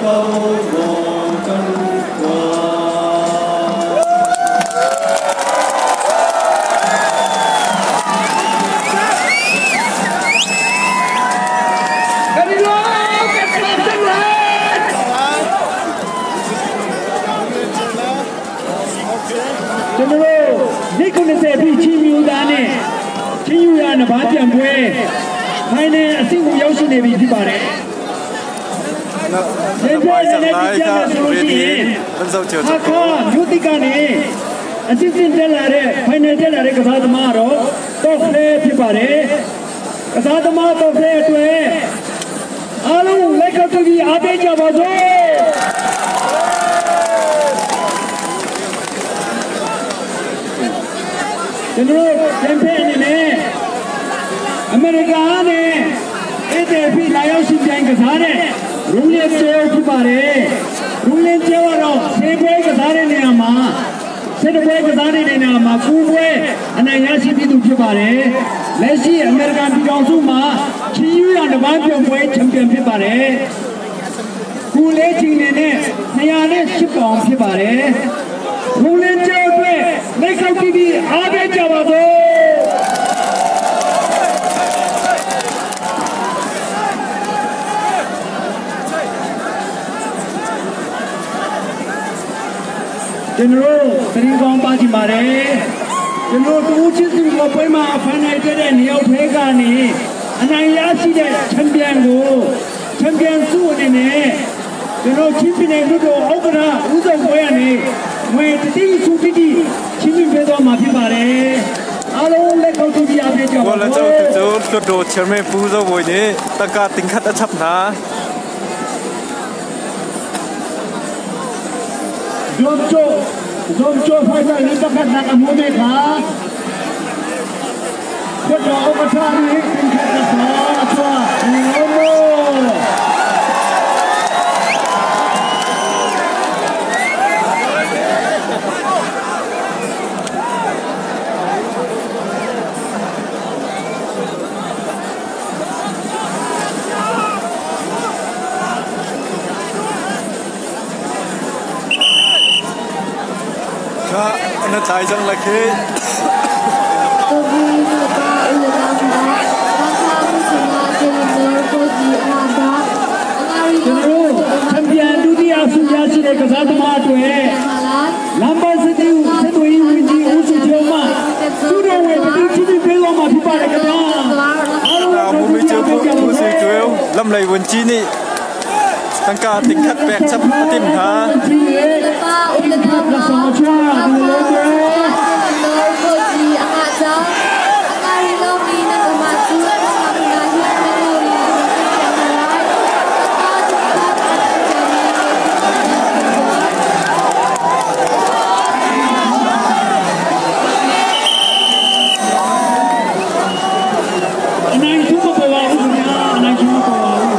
ကျွန်တော်တို့နေ့90ပြည့်ချင်းမျိုးသားနဲ့ချင်းယူရနဘာပြန်ပွဲဖိုင်နယ်အဆင့်ကိုရောက်ရှိနေပြီဖြစ်ပါတယ်။ ဒီပွဲနဲ့ကြည့်မယ်ဆိုလို့ရှိရင် ဟာခါမြို့တိကနေအစစ်စစ်တက်လာတဲ့ဖိုင်နယ်တက်လာတဲ့ကစားသမားတော့တော့ဖလဲဖြစ်ပါတယ်။ကစားသမားတော့ဖလဲအတွက်အားလုံးလက်ကောက်တူပြီးအားပေးကြပါစို့။ကျွန်တော်တို့ချန်ပီယံအနေနဲ့အမေရိကန်နဲ့ဧည့်သည်ဖြစ်လာရောက်ရှင်ပြိုင်ကစားတဲ့ရူလင်ကျဲဖြစ်ပါတယ်။ရူလင်ကျဲကတော့ဆေးပွဲကစားတဲ့နေရာမှာစစ်တပွဲကစားတဲ့နေရာမှာကူပွဲအနိုင်ရရှိပြည်သူဖြစ်ပါတယ်။လက်ရှိအမေရိကန်ပြည်ထောင်စုမှာချီယူရတပန်းပြုံပွဲချန်ပီယံဖြစ်ပါတယ်။ကူလေးချင်းနေနဲ့208ပေါင်ဖြစ်ပါတယ်။ရူလင်ကျဲအတွက်လက်ကောက်တီးပြီးအားပေးကြပါစို့။ကျွန်တော်တို့သတိကောင်းပါချင်ပါတယ်ကျွန်တော်တို့တူချင်းစီကိုပွဲမှာဖိုင်နယ်တက်တဲ့နေရာထဲကနေအနိုင်ရရှိတဲ့ချန်ပီယံကိုချန်ပီယံဆုအနေနဲ့ကျွန်တော်ချင်းပြည်နယ်လွတ်တော်ဥက္ကဋ္ဌဦးဆောင်ပွဲကနေငွေတတိစုတိတိချင်းပြည်ပေးသွားမှာဖြစ်ပါတယ်အားလုံးလက်ကောက်ထုတ်ပြအားပေးကြပါ ဝလာကျော်ကျော်တော်တော်ချာမေပူဇော်ဝိနေတကတင်ခတ်အချက်နာ ဇုံချိုဇုံချိုဖိုင်နယ်လေးတစ်ခါနာကမိုးမေခါတော်တော်ဥက္ကဋ္ဌนี่တင်ခတ်တာအချွာငမော ခါအနထိုင်ဆောင်လက်ခေ ကျွန်တော်တို့ချန်ပီယံဒုတိယဆုရရှိတဲ့ကစားသမားတွေလမ်ဘာစတီစသွေးဝင်ကြီးဦးစုကျော်မှသူတော်ဝယ်တတိချီပေးသွားမှာဖြစ်ပါတယ်ခင်ဗျာအားလုံး မူမီချေပူပူစီကျွဲလမ်လိုက်ဝင်ကြီးနေတန်ကာတင်ခတ်ပက်ချက်တင်ဟာ အနိုင်ကျမပေါ်ပါဘူးခင်ဗျာအနိုင်ကျမပေါ်ပါဘူး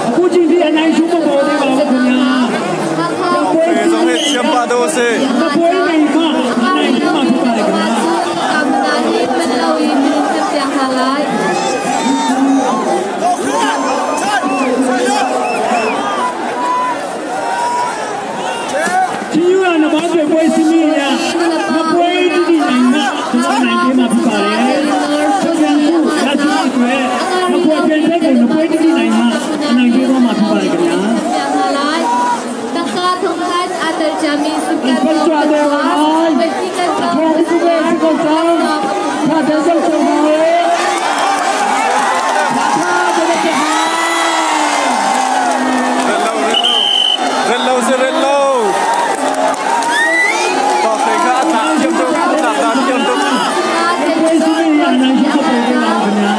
အခုချိန်ဒီအနိုင်ကျမပေါ်သေးပါဘူးခင်ဗျာ ဖေဆောင်ရဲ့ချမ်ပါတော့စေ မပွဲနိုင်မှအနိုင်ကျမဖြစ်ပါတယ်ခင်ဗျာ ချင်းယူရနဘာပြေပွဲစီမီရမပွဲတိတိနိုင်မှကျွန်တော်နိုင်ပေးမှာဖြစ်ပါတယ်။ဆက်ပြန်စုရရှိအတွက်မပွဲပြန်တဲ့ကိုမပွဲတိတိနိုင်မှအနိုင်ပေးသွားမှာဖြစ်ပါတယ်ခင်ဗျာ။ဒီစုပဲစုကောဆောင်သာတဲ့ဆောက်ဆောင်ပါလေ။သာတဲ့တဲ့ဟာ ရက်လောစေရက်လောတော်ခေခါတာကျုပ်တို့တာတာကျုပ်တို့ ပွဲစီမီရအနိုင်ရှိပေါ်ပေးပါခင်ဗျာ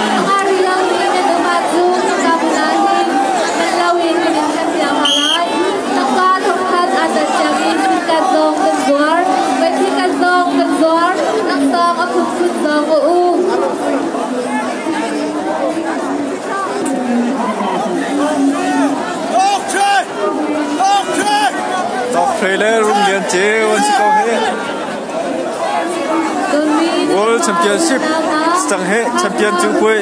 တော်ခေလေရုံလျန်ချေဝန်စကောဟေ World Championship cang hi champion cu pui.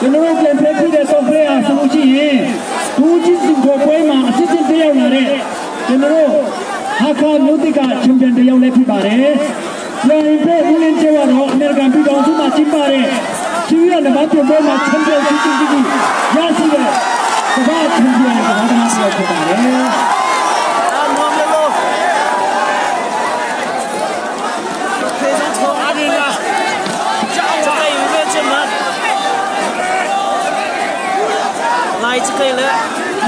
ကျွန်တော်တို့ပြန်ဖက်ဖြစ်တဲ့တော့ player ဆိုလို့ရှိရင်ဒူးချင်းစင်ကိုပွဲမှာအစစ်စစ်တယောက်လာတဲ့ကျွန်တော်တို့ဟာခါမျိုးတိကချန်ပီယံတယောက်လည်းဖြစ်ပါတယ်။ပြန်ဖက်ဦးလင်းကျော်ကတော့အမေရိကန်ပြည်ထောင်စုမှာကျင်းပတဲ့ချီရနံပါတ်ပွဲမှာချန်ပီယံချစ်ချစ်ချစ်ရရှိတဲ့ကမ္ဘာချန်ပီယံကမ္ဘာသမားတယောက်ဖြစ်ပါတယ်။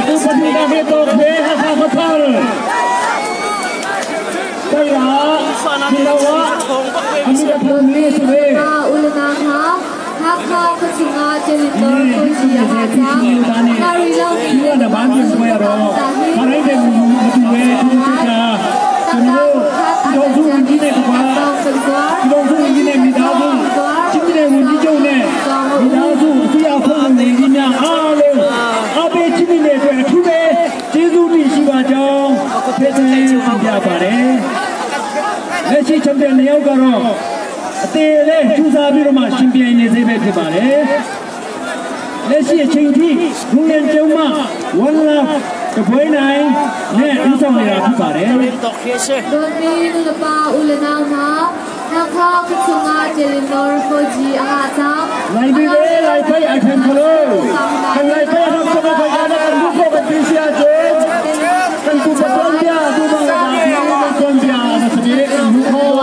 သူပတိကဖေတော့ဖေဟာခါဖာလတိုင်လာဒီလောအမိကဖုန်လေးဆိုပဲ ulana ha ha kha khuchinga chelitor koji aha cha kari lo ဒီကတဘာပြန်ပွဲတော့ခရိုင်းတဲ့မတူပဲသူကကျွန်တော်တို့တော်စုဝင်ကြီးနဲ့ကွာတော်စုဝင်ကြီးနဲ့မိသားစုချင်းတဲ့ဝင်ကြီးကျုံနဲ့မိသားစုအစီအဖုံးဝင်ကြီးများအားလုံးအပေးချင်းတဲ့အတွက်အထူးပဲကျေးဇူးတင်ရှိပါကြောင်းဖေးစင်းပြပါတယ်လက်ရှိချန်ပီယံနှစ်ယောက်ကတော့အသေးလေးကျူစားပြီးတော့မှရှင်ပြိုင်နေသေးပဲဖြစ်ပါတယ်လက်ရှိအချိန်ထိလူလင်ကျုံမှ one love တပွဲနိုင်နဲ့ဥဆောင်နေတာဖြစ်ပါတယ် Domi nulapa ulana ha ha kha khuchinga chelitor koji aha cha လိုက်ပြီးလေလိုက်ဖိုက်အထန်ခလို့ကန်လိုက်ဖိုက်တော့ကဘာကလာကန်ဒုကိုပတိစီအကျကန်ကူပကွန်ပြဒုဘာလာကွန်ပြနစပြေမူခေါ်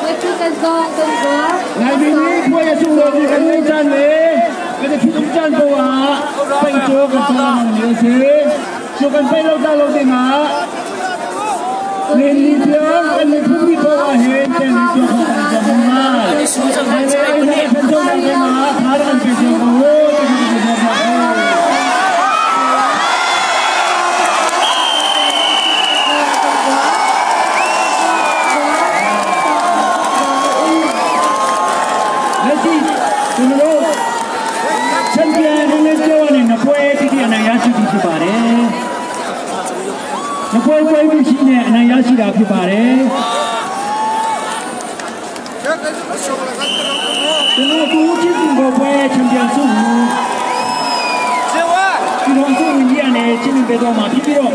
Wetu ka zong kan zwar လိုက်ပြီးဒီခွေဆုတော်ဒီကန်ချန်လေကတဲ့ဖြစ်ချန်တော့ဟာပိုင်ကျော်ကဆလာမနေစေကျကန်ပိုင်လောက်တာလောက်တင်မှာနေလီပြောင်းအနေဖူးပြီးတော့ဟဲတဲ့နေကျော်ခါကြမှာနေနေဖန်တော့နေမှာခါရန်ပြေကျော်ကိုလက်ရှိကျွန်တော်တို့ချန်ပီယံလူလေးကျော်နဲ့နပွဲတိတိအနိုင်ရရှိပြီဖြစ်ပါတယ်။နပွဲပွဲပြီးရှိနေအနိုင်ရရှိတာဖြစ်ပါတယ်။ကျွန်တော်တို့ချင်းစုပွဲချန်ပီယံဆုကိုဒီတော့စုဝင်ကြီးအနေချင်းပြပေးတော့မှာဖြစ်ပြီးတော့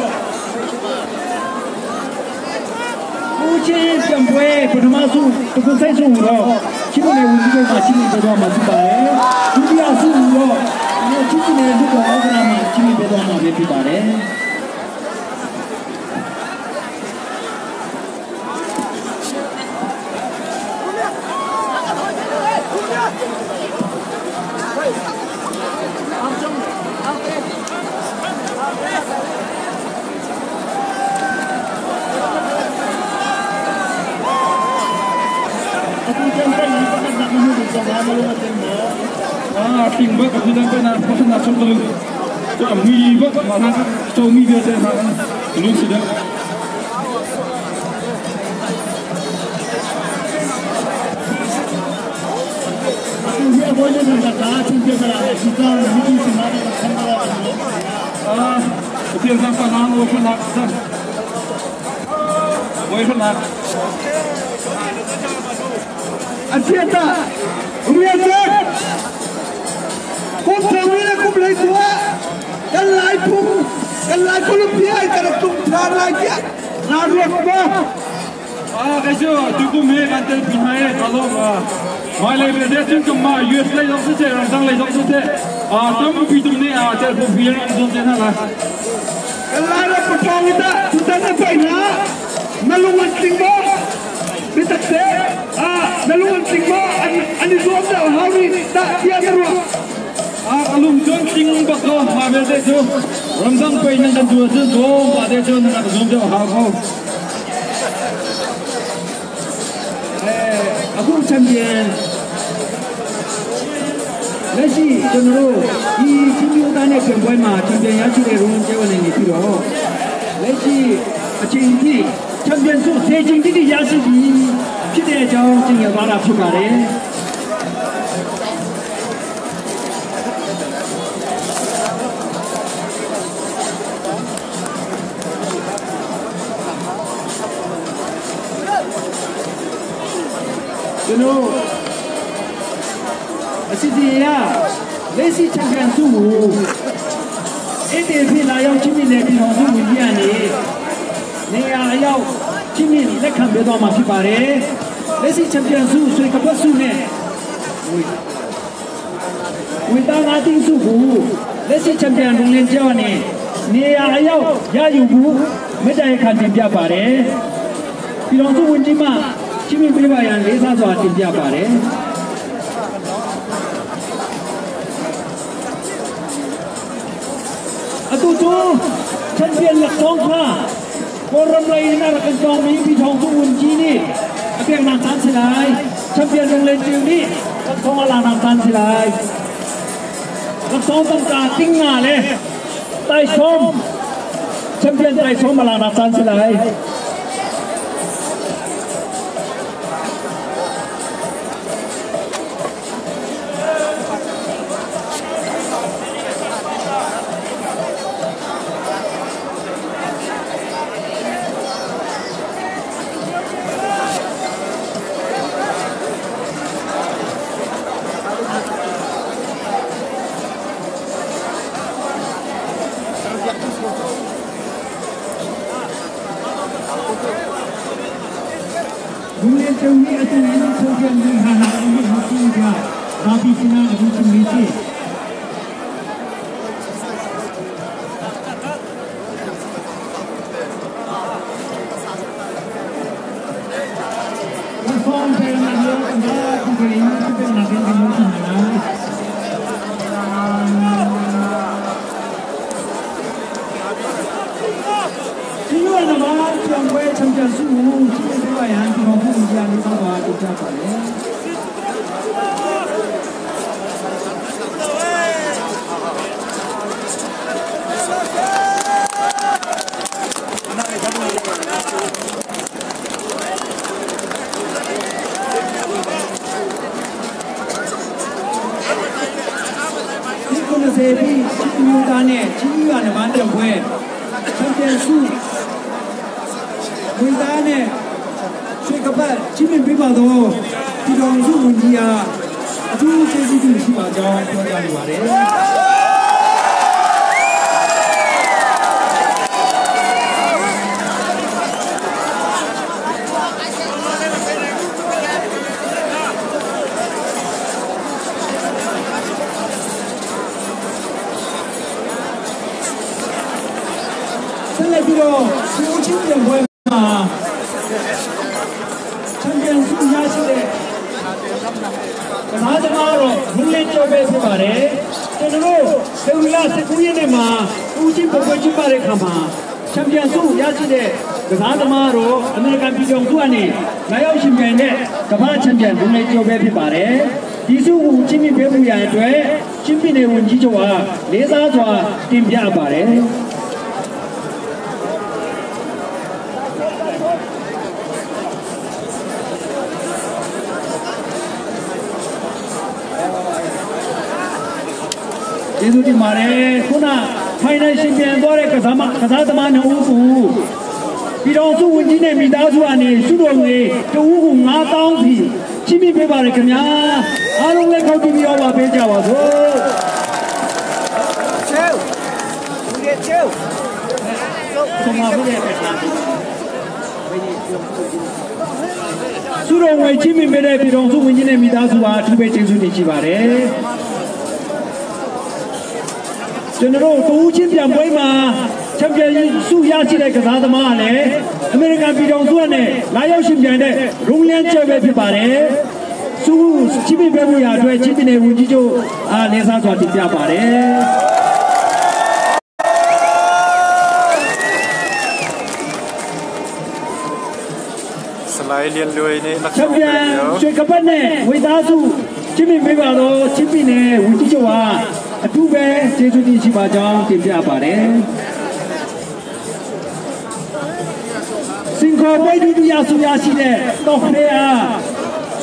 ဦးချင်းပြန်ပွဲပထမဆုတခုဆိုင်ဆုတော့ချင်းနယ်ဝင်ကြီးကချင်းပြပေးတော့မှာဖြစ်ပါတယ်။ဒုတိယဆုတော့ချင်းနယ်လူတော်ဥက္ကရာမှာချင်းပြပေးတော့မှာဖြစ်ပါတယ်။ Ting bak tu dan na pasan na chom lu cho mi bak ma na cho mi ve te na lu si da Tiang zang pa nang wo khon nak zang wo khon nak Achiata Ruya kum thami le kum lei tua kan lai phung kan lai Columbia kan tung than lai kia na ruat ba Cái chưa tu kum he kan tel pin hai ka lo mai lai be de chung kum ma US lai dong se ram dang lai dong se tam pi tum ne a tel phu pi ram dong te na la kan lai ra patong ita tu tan na pai na nalungan ting ba bitak se a nalungan ting ba ani zuam da hawi da kia na ruat Alung chon ting bak ko ma be de chu ram dang pai nan dan tu chu go ba de chu na ka zom jo ha ko အခုချန်ပီယံလက်ရှိကျွန်တော်တို့ဒီချင်းမျိုးသားနဲ့ပြန်ပွဲမှာချန်ပီယံရရှိတဲ့ရုံးကျဲဝင်နေပြီးတော့လက်ရှိအချိန်ထိချန်ပီယံဆု10ချိန်တိတိရရှိပြီးဖြစ်တဲ့အကြောင်းကြေညာသွားတာဖြစ်ပါတယ်။ကျွန်တော်အစီအစဉ်ရလက်ရှိချန်ပီယံဆုကိုအဲ့ဒီဖြစ်လာရောက်ချင်းမြင့်တဲ့ပြည်တော်စုဝင်ကြီးကနေနေရာအရောက်ချင်းမြင့်လက်ခံပေးသွားမှာဖြစ်ပါတယ်လက်ရှိချန်ပီယံဆုဆွေကပတ်ဆုနဲ့ဝင်တာငါတင်းဆုကိုလက်ရှိချန်ပီယံလုံလင်းကျောင်းနေနေရာအရောက်ရယူမှုမေတ္တာရခံတင်ပြပါတယ်ပြည်တော်စုဝင်ကြီးမှချင်းမြင့်ပေးပါရန်လေးစားစွာတင်ပြပါတယ်အတူတူချန်ပီယံလက်ဆောင်ခါကိုရမ်လိုက်နာရကန်ကြောင်မီပြည်ထောင်စုဝင်ကြီးနေအပြန်နာတန်းစလိုက်ချန်ပီယံလုံလင်းကျူနီလက်ဆောင်လာနာတန်းစလိုက်လက်ဆောင်တန်တာတင်းငါလေတိုင်ဆုံးချန်ပီယံတိုင်ဆုံးမလာနာတန်းစလိုက်လူလင်းကျုံကြီးအတူတူဆုံးဖြတ်နေဟာလာအမှုရှိကြဘာပီစနာအခုချင်းလေးချီဖောင်းတယ်နာရောဒါကူကလေးကိုနာကင်းကမျိုးစနာဒီလိုနမချံပွဲချန်ပီယံဆုကိုချီးမြှင့်ပေးရန်ဒီတော်ဘုရားလေးဆောင်ပါကြပါလေဒီကုနစေပြီးချီးမြှင့်တာနဲ့ချီးမြှင့်ရတဲ့ဗန်းတဲ့ပွဲချန်ပီယံဆုဝင်သားနဲ့ရွှေကပတ်ချီးမြှင့်ပေးပါတော့ဒီတော်စုဝင်ကြီးအားအထူးကျေးဇူးတင်ရှိပါကြောင်းပြောကြားလိုပါတယ်ဆက်လက်ပြီးတော့ဆူချင်းပြန်ပွဲမှာချန်ပီယံဆုရရှိတဲ့ကစားသမားတော့ရူလင်းကျော်ပဲဖြစ်ပါတယ်ကျွန်တော်တို့ဖေဝါရီလ19ရက်နေ့မှာဦးချင်းပွဲပွဲကျင်းပတဲ့ခါမှာချန်ပီယံဆုရရှိတဲ့ ကစားသမားတော့အမေရိကန်ပြည်ထောင်စုကနေလာရောက်ရှင်ပြိုင်တဲ့ကမ္ဘာချန်ပီယံရုံးလေးကျော်ပဲဖြစ်ပါတယ်။ဒီစုကိုချင်းပြပေးမှုရန်အတွက်ချင်းပြည်နယ်ဝန်ကြီးချုပ်ဟာလေးစားစွာတင်ပြပါတယ်။ကျေးဇူးတင်ပါတယ်ခုနဖိုင်နယ်ရှင်ပြန်သွားတဲ့ကစားသမားနှစ်ဦးကိုပြည်တော်စုဝန်ကြီးနဲ့မိသားစုအနေစုတော်ငွေတဦးကို9000စီချီးမြှင့်ပေးပါတယ်ခင်ဗျာအားလုံးလည်းခောက်ကြည့်ပြီးတော့ပါပေးကြပါစို့ချေဦးရဲ့ချေဆမဘုရားစုတော်ငွေချီးမြှင့်ပေးတဲ့ပြည်တော်စုဝန်ကြီးနဲ့မိသားစုပါအထူးပဲကျေးဇူးတင်ရှိပါတယ်ကျွန်တော်တို့တူးချင်းပြန်ပွဲမှာချန်ပီယံဆုရရှိတဲ့ကစားသမားကလည်းအမေရိကန်ပြည်ထောင်စုနဲ့လာရောက်ရှင်ပြိုင်တဲ့ရုံလန်းကျဲပဲဖြစ်ပါတယ်။ဆုချီးမြှင့်ပေးမှုရာအတွက်ချီးမြှင့်တဲ့ဝန်ကြီးချုပ်အားလေးစားစွာတင်ပြပါတယ်။စလိုက်လျန်လွေနေချန်ပီယံရွှေကပတ်နဲ့ဝေသားစုချီးမြှင့်ပေးပါတော့ချီးမြှင့်တဲ့ဝန်ကြီးချုပ်ဟာအထူးပဲကျေးဇူးတင်ရှိပါကြောင်းတင်ပြပါတယ်။စင်ခေါ်ပွဲဒုတိယဆုရရှိတဲ့တော့ဖေအား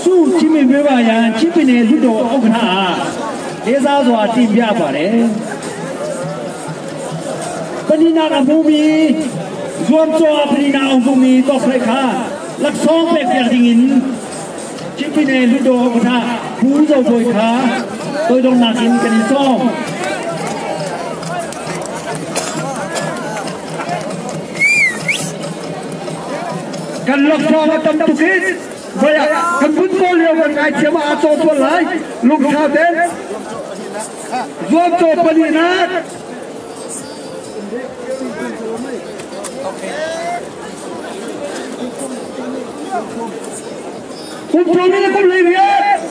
စုချီးမြှင့်ပေးပါရန်ချီးမြှင့်တဲ့လူတော်ဥက္ကဋ္ဌအားလေးစားစွာတင်ပြပါတယ်။ပဏိနာအမှုမီဇွမ်ချောပဏိနာအမှုမီတော့ဖေခါလက်ဆောင်ပဲပြတင်င်ချီးမြှင့်တဲ့လူတော်ဥက္ကဋ္ဌဘူးဇော်ပွေခါtôi đông nạc in cái số cần lọc cho mà tâm tục ít vậy ạ cần bút cô liều gần ngày chiếm mà cho tuần lại lục sao đến ruộng cho bani nát cũng cho mình cũng lấy việc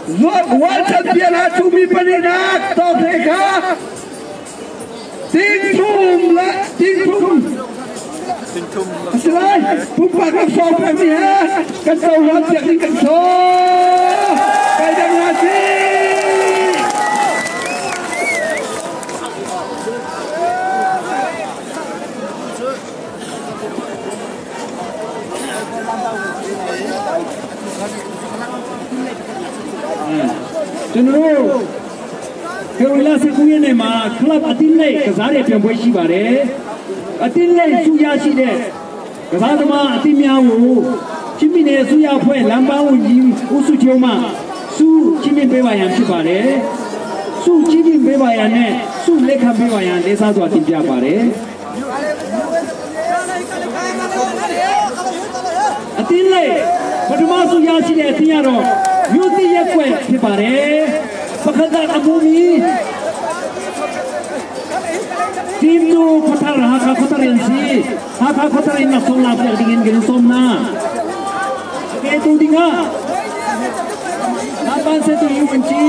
ruộng world champion ha chu mi bani nát to thế khá tin thum là tin thum สไลด์ผู้ปากรับสองแบบนี้ฮะกันเจ้าร้อนเสียงกันโซ่ไปดังนาซี ကျွန်တော်တို့ဖေဝလာစကူရဲ့နေမှာကလပ်အတင်းလေးကစားတဲ့ပြန်ပွဲရှိပါတယ်အတင်းလေးစုရရှိတဲ့ကစားသမားအတင်းများကိုချင်းပြည်နယ်စုရဖွဲ့လမ်းပန်းဝန်ကြီးဦးစုချုံမှစုချင်းမြင့်ပေးပါရန်ဖြစ်ပါတယ်စုချင်းမြင့်ပေးပါရန်နဲ့စုလက်ခံပေးပါရန်လေးစားစွာတင်ပြပါတယ်အတင်းလေးပထမစုရရှိတဲ့အတင်းကတော့မြို့တိရက်ွက်ဖြစ်ပါတယ်ပခဒအမူမီทีมดูขทารหาขทารินซีหาขทารินนักสงลาเปียกดิ่งกันสมนาเกตูดิ่งฮะลาบันเซตุยูบัญชี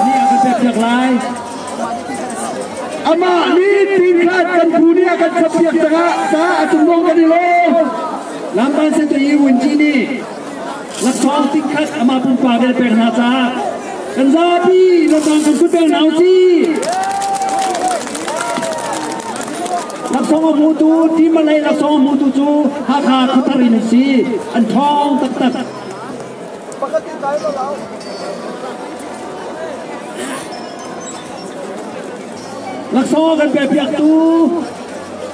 นี่อากันเปียกลาย อามานี่ทีมชาติกันผู้นี้กันเปียกตะกะตาตุงงกันโลลาบันเซตุยูบัญชีนี่ลักซ้อมติขัดอามาปุ่มปาเปียกนาซากันซาบีเราต้องกันคุดเปียกนาวซีลักซองมูตูที่มาเลยลักซองมูตูจูฮาคาคุตารินซีอันทองตักตักลักซองกันแบบเปียกตู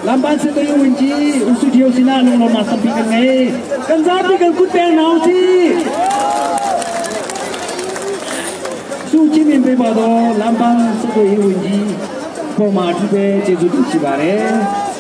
ลำบันเสตยุวินจีอุสุเดียวสินาลงลงมาสัมปีกันไงกันซาปีกันคุดแปงนาวซีสู้จิมินไปบ่ดอลำบันเสตยุวินจีပေါ်မှာအထူးပဲကျေးဇူးတင်ရှိပါတယ်။